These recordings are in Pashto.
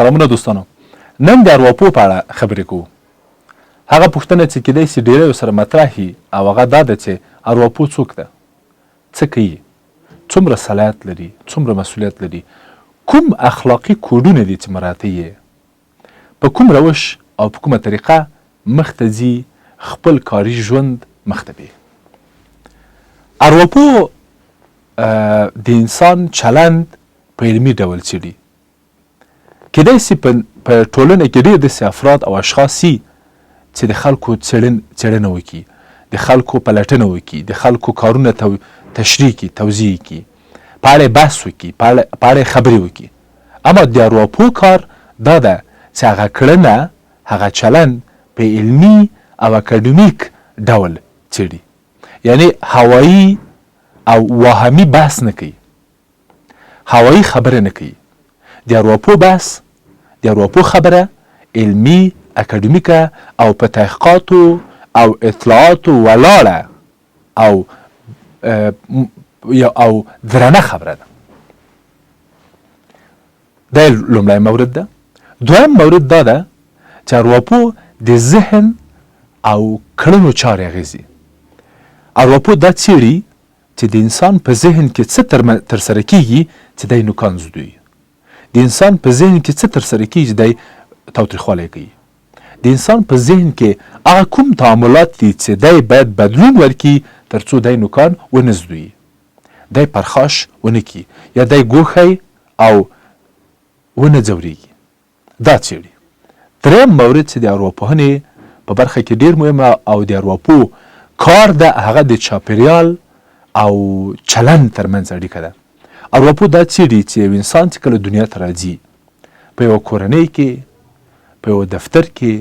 سلامونه دوستانو، نن د ارواپوه په اړه خبرې کوو. هغه پوښتنه چې کیدای شي ډیریو سره مطرح وي او هغه دا ده چې ارواپوه څوک ده، څه کوي، څومره صلاحیت لري، څومره مسولیت لري، کوم اخلاقي کوډونه دي چې مراعتوي یې، په کوم روش او په کومه طریقه مخته ځي، خپل کاري ژوند مخته بیایي. ارواپوه د انسان چلند په علمي ډول څېړي. کېدای شي په په ټولنه کې ډېر داسې افراد او اشخاص شي چې د خلکو څېړن څېړنه وکړي، د خلکو پلټنه وکړي، د خلکو کارونه تو تشریح کړي، توضیح یې کړي، په اړه یې بحث وکړي، په اړه په اړه یې خبرې وکړي. اما د ارواپوه کار دا ده چې هغه کړنه، هغه چلند په علمي او اکاډمیک ډول څېړي. یعنې هوایي او واهمي بحث نه کوي. هوایي خبره نه کوي. د ارواپوه بحث، د ارواپوه خبره علمي، اکاډمیکه او په تحقیقاتو او اطلاعاتو ولاړه او او درنه خبره ده. دا لومړی مورد ده. دویم مورد دا ده چې ارواپوه د ذهن او کړنو چارې اغېزي. ارواپوه دا څېړي چې د انسان په ذهن کې څه ترسره کېږي چې دی نوکان زدوي. د انسان په ذهن کې څه ترسره کېږي چې دی تاوتریخوالی کوي. د انسان په ذهن کې هغه کوم تعاملات دي چې دی باید بدلون ورکړي تر څو دی نوکان ونه زدوي، دی پرخاش ونه کړي یا دی ګوښی او ونه ځورېږي. دا څېړي. درېیم مورد چې د ارواپوهنې په برخه کې ډېر مهم او د ارواپوه کار ده هغه د چاپېریال او چلند ترمنځ اړیکه ده. ارواپوه دا څېړي چې یو انسان چې کله دنیا ته راځي په یوه کورنۍ کې، په یوه دفتر کې،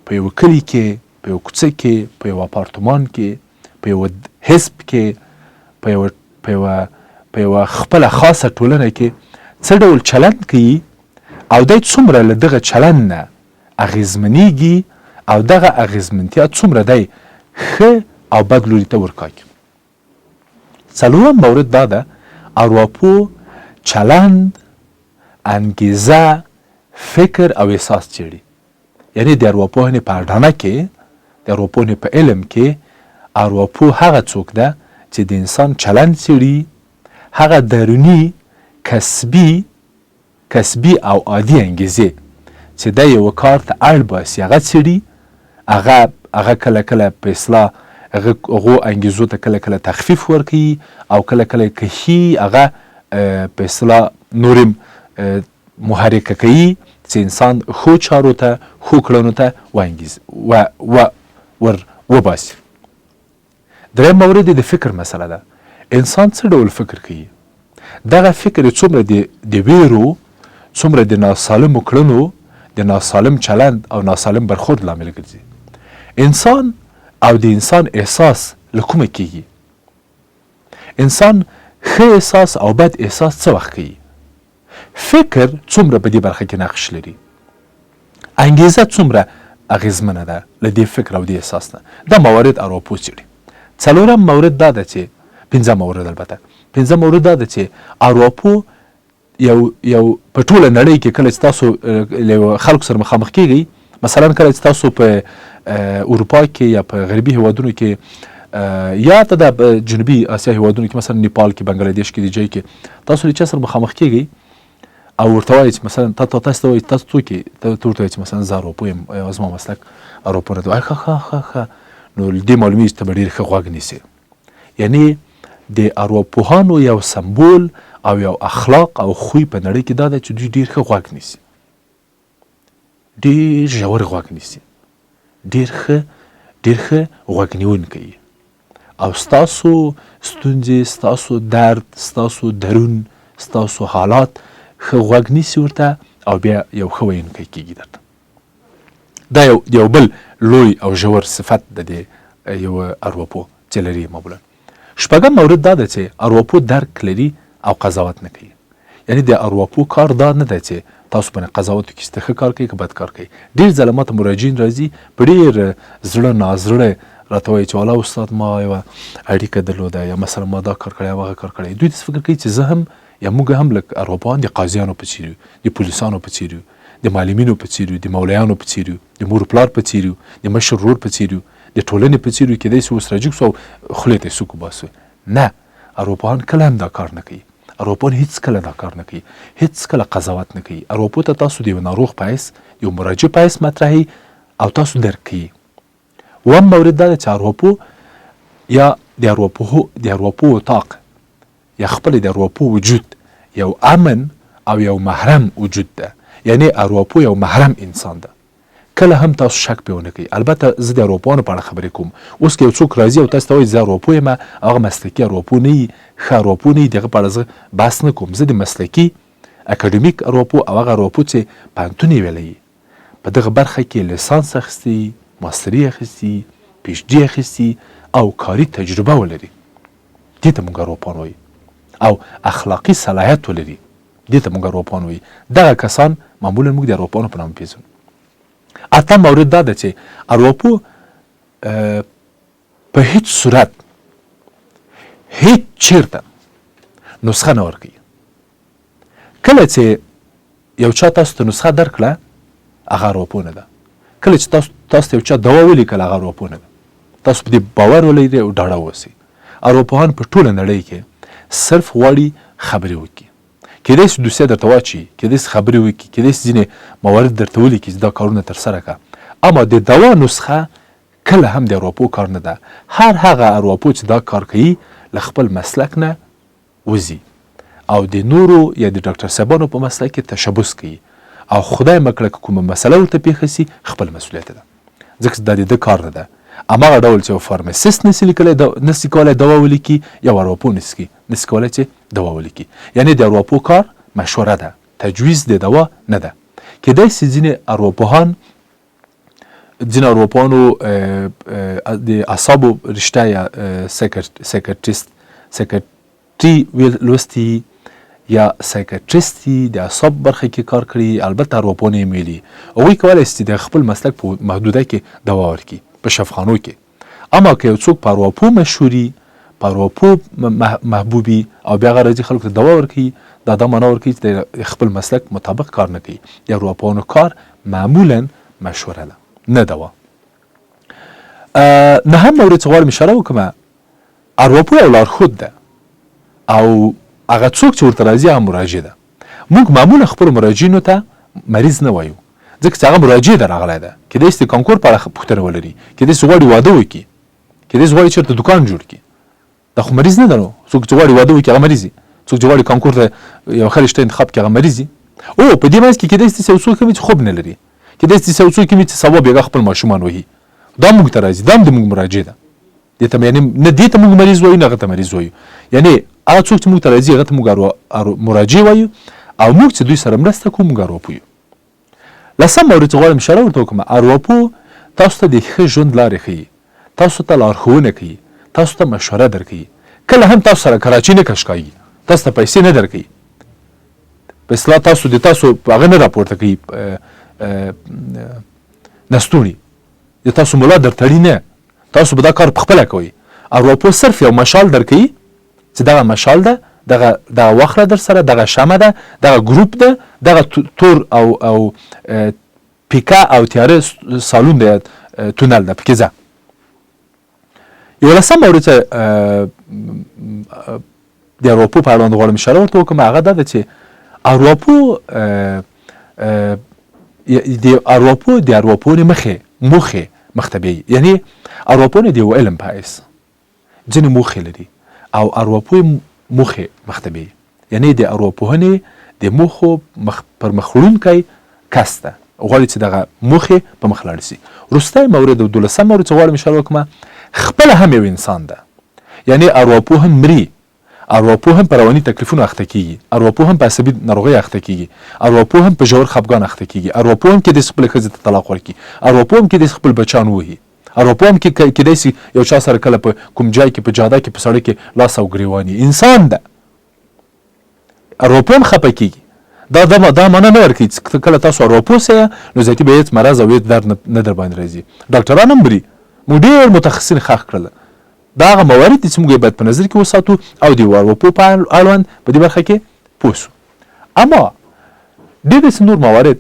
په یوه کلي کې، په یوه کوڅه کې، په یوه اپارتمان کې، په یوه حزب کې، په یوه په یوه په یوه خپله خاصه ټولنه کې څه ډول چلند کوي او دی څومره له دغه چلند نه اغېزمنېږي او دغه اغېزمنتیا څومره دی ښه او بد لوري ته ورکاږي. څلورم مورد دا ده، ارواپوه چلند، انګېزه، فکر او احساس څېړي. یعنې د ارواپوهنې په اډانه کې، د ارواپوهنې په علم کې ارواپوه هغه څوک ده چې د انسان چلند څېړي، هغه دروني کسبي کسبي او عادي انګېزې چې دی یوه کار ته اړ باسي هغه څېړي، هغه هغه کله کله په اصلاح هغه هغو انګېزو ته کله کله تخفیف ورکوي او کله کله کښي هغه په اصطلاح نورې محرکه کوي چې انسان ښو چارو ته ښو کړنو ته وانګیز و و ور وباسي. دریم مورد یې د فکر مسله ده. انسان څه ډول فکر کوي؟ دغه فکر یې څومره د د ویرو، څومره د ناسالمو کړنو، د ناسالم چلند او ناسالم برخورد لامل ګرځي؟ انسان او د انسان احساس له کومه کیږي؟ انسان ښه احساس او بد احساس څه وخت کوي؟ فکر څومره په دې برخه کې نقش لري؟ انګیزه څومره اغیزمنه ده له دې فکر او دې احساس نه؟ دا موارد ارواپوه څېړي. څلورم مورد دا ده چې پنځم مورد البته پنځم مورد دا ده چې ارواپوه یو یو په ټوله نړۍ کې کله چې تاسو له خلکو سره مخامخ کیږئ، مثلا کله چې تاسو په اروپا کې یا په غربي هیوادونو کې یا ته د جنوبي اسیا هیوادونو کې مثلا نیپال کې، بنګلادیش کې، د جای کې تاسو له چا سره مخامخ کیږئ او ورته وایي چې مثلا تا تاسو ته وایي تاسو څوک یې، ته ورته وایي چې مثلا زه اروپا یم، زما مسلک اروپا نه دی. ښه ښه ښه ښه، نو له دې معلومیږي چې ته به ډېر ښه غوږ نیسې. یعنی د ارواپوهانو یو سمبول او یو اخلاق او خوی په نړۍ کې دا دی چې دوی ډېر ښه غوږ نیسي، ډېر ژور غوږ نیسي، ډېر ښه ډېر ښه غوږ نیونکی او ستاسو ستونزې، ستاسو درد، ستاسو درون، ستاسو حالات ښه غوږ نیسي ورته او بیا یو ښه ویونکی کیږي درته. دا یو یو بل لوی او ژور صفت د دې یو ارواپوه چې لري معمولا. شپږم مورد دا ده چې ارواپوه درک لري او قضاوت نه کوي. یعنی د ارواپوه کار دا نه دی چې تاسو باندې قضاوت وکړي چې ته ښه کار کوي که بد کار کوي. ډېر ځله ماته مراجعین راځي په ډېر زړه نازړه راته وایي چې والا استاد ما یوه اړیکه درلوده یا مثلا ما دا کار کړی او هغه کار کړی. دوی داسې فکر کوي چې زه هم یا موږ هم لکه ارواپوهان د قاضیانو په څېر یو، د پولیسانو په څېر یو، د معلمینو په څیر یو، د مولایانو په څیر یو، د مور پلار په څیر یو، د مشر ورور په څیر یو، د ټولنې په څیر یو، کېدای شي اوس راجګ شو او خولې ته یې سوک وباسو. نه، ارواپوهان کله هم دا کار نه کوي. ارواپوهان هیڅکله دا کار نه کوي، هیڅکله قضاوت نه کوي. ارواپوه ته تاسو د یو ناروغ په حیث، د یو مراجع په حیث مطرح یئ او تاسو درک کوي. اووم مورد دا دی چې ارواپوه یا د ارواپوه د ارواپوه اتاق یا خپل د ارواپوه وجود یو امن او یو محرم وجود ده، یعنی ارواپوه یو محرم انسان ده. کله هم تاسو شک پرې ونه کړئ. البته زه د ارواپوهانو په اړه خبرې کوم. اوس که یو څوک راځي او تاسو ته وایي زه ارواپوه یم او هغه مسلکي ارواپوه نه وي، ښه ارواپوه نه وي، د هغه په اړه زه بحث نه کوم. زه د مسلکي اکاډمیک ارواپوه او هغه ارواپوه چې پوهنتون یې ویلی وي، په دغه برخه کې لیسانس اخیستی وي، ماستري اخیستي وي، پي ایچ ډي اخیستي وي او کاري تجربه ولري، دې ته موږ ارواپوهان وایو او اخلاقي صلاحیت ولري. دې ته موږ ارواپوهان وایو. دغه کسان معمولا موږ د ارواپوهانو په نامه پیژنو. اتم مورد دا ده چې ارواپوه په هیڅ صورت هیڅ چیرته نسخه نه ورکوي. کله چې یو چا تاسو ته نسخه درکړه هغه ارواپوه نه ده. کله چې تاسو تاسو ته یو چا دوا ولیکله هغه ارواپوه نه ده. تاسو په دې باور ولرئ او ډاډه واوسئ. ارواپوهان په ټوله نړۍ کې صرف غواړي خبرې وکړي. کېدای شي دوسیه درته واچوي، کېدای شي خبرې وکړي، کېدای شي ځینې موارد درته ولیکي چې دا کارونه ترسره کړه، اما د دوا نسخه کله هم د ارواپوه کار نه ده. هر هغه ارواپوه چې دا کار کوي له خپل مسلک نه وځي او د نورو یا د ډاکټر صاحبانو په مسلک کې تشبث کوي او خدای مه کړه که کومه مسله ورته پېښه سي خپل مسؤلیت ده، ځکه چې دا د ده کار نه ده. هماغه ډول چې یو فارمسیست نسي لیکلی نسي کولای دوا ولیکي، یو ارواپوه نسي نسي کولای چې دوا ولیکي. یعنې د ارواپوه کار مشوره ده، تجویز د دوا نه ده. کېدای سي ځینې ارواپوهان ځینو ارواپوهانو د اعصابو رشته یا سایکټریست سایکټري لوستي یا سایکټریست دي، د اعصاب برخه کې کار کړي، البته ارواپوهانو یې ویلي هغوی کولای شي چې د خپل مسلک په محدوده کې دوا ورکړي په شفخانو کې. اما که یو څوک په ارواپوه مشهور وي، په ارواپوه محبوب وي او بیا هغه راځي خلکو ته دوا ورکوي، دا دا معنا ورکوي چې د خپل مسلک مطابق کار نه کوي. د ارواپوهانو کار معمولا مشوره ده، نه دوا. نهم مورد چې غواړم اشاره وکړم، ارواپوه یو لارښود ده او هغه څوک چې ورته راځي هغه مراجع ده. موږ معمولا خپلو مراجعینو ته مریض نه وایو، ځکه چې هغه مراجع ته راغلی ده. کېدای شي د کانکور په اړه پوښتنه ولري، کېدای شي غواړي واده وکړي، کېدای شي غواړي چېرته دوکان جوړ کړي. دا خو مریض نه ده نو. څوک چې غواړي واده وکړي هغه مریض وي، څوک چې غواړي کانکور ته یو ښه رشته انتخاب کړي هغه مریض وي. او په دې منځ کې کېدای شي یو څوک هم وي چې خوب نه لري، کېدای شي یو څوک هم وي چې سبا بېګا خپل ماشومان وهي، دا موږ ته راځي، دا هم د موږ مراجع ده. دې ته یعنې نه دې ته موږ مریض وایو نه هغه ته مریض وایو. یعنې هغه څوک چې موږ ته راځي هغه ته موږ مراجع وایو او موږ چې دوی سره مرسته کوو موږ ارواپوه یو. لسم مورد چې غواړم اشاره ورته وکړم، ارواپوه تاسو ته د ښه ژوند لارې ښیي، تاسو ته لارښوونه کوي، تاسو ته مشوره درکوي، کله هم تاسو سره کراچي نه کش کاږي، تاسو ته پیسې نه درکوي، په اصطلاح تاسو د تاسو هغه نه راپورته کوي نستوڼي، د تاسو ملا درتړي نه، تاسو به دا کار په خپله کوئ. ارواپوه صرف یو مشال درکوي چې دغه مشال ده، دغه دغه واخله در سره، دغه شمع ده، دغه ګروپ ده، دغه تور او او پیکه او تیاره سالون دی، تونل ده، پکې ځه. یولسم مورد چې د ارواپوه په اړوند غواړم اشاره ورته وکړم هغه دا ده چې ارواپوه د ارواپوه د ارواپوهنې مخې موخې مخته بیایي، یعنی ارواپوهنه د یو علم په حیث ځینې موخې لري او ارواپوه موخې مخته بیایي، یعنی د ارواپوهنې د موخو مخ پر مخ وړونکی کس ده، غواړي چې دغه موخې په مخ لاړ شي. وروستی مورد او دولسم مورد چې غواړم اشاره وکړم، خپله هم یو انسان ده، یعنی ارواپوه هم مري، ارواپوه هم په رواني تکلیفونو اخته کیږي، ارواپوه هم په عصبي ناروغۍ اخته کیږي، ارواپوه هم په ژور خپګان اخته کیږي، ارواپوه هم کیدای شي خپلې ښځې ته طلاق ورکړي، ارواپوه هم کیدای شي خپل بچیان ووهي، ارواپوه هم کیدای شي یو چا سره کله په کوم جای کې په جاده کې په سړک کې لاس او ګریوان وي، انسان ده. ارواپوه هم خپه کیږي. دا دا دا معنا نه ورکوي چې کله تاسو ارواپوه سئ نو ذاتي به هیڅ مرض او هیڅ درد نه در باندې راځي. ډاکټران هم مري، موږ ډېر متخصصین ښخ کړل. دا هغه موارد دي چې موږ یې باید په نظر کې وساتو او د یو ارواپوه په اړوند په دې برخه کې پوه شو. اما ډېر داسې نور موارد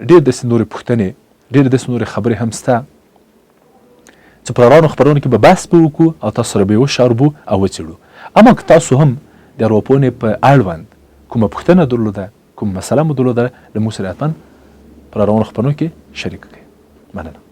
ډېر داسې نورې پوښتنې، ډېرې داسې نورې خبرې هم سته چې په روانو خپرونو کې به بحث به وکړو او تاسو سره به یې وشاربو او وڅېړو. اما که تاسو هم د ارواپوهنې په اړوند کومه پوښتنه درلوده، کومه مسله مو درلوده، له موږ سره حتما په روانو خپرونو کې شریکه کړئ. مننه.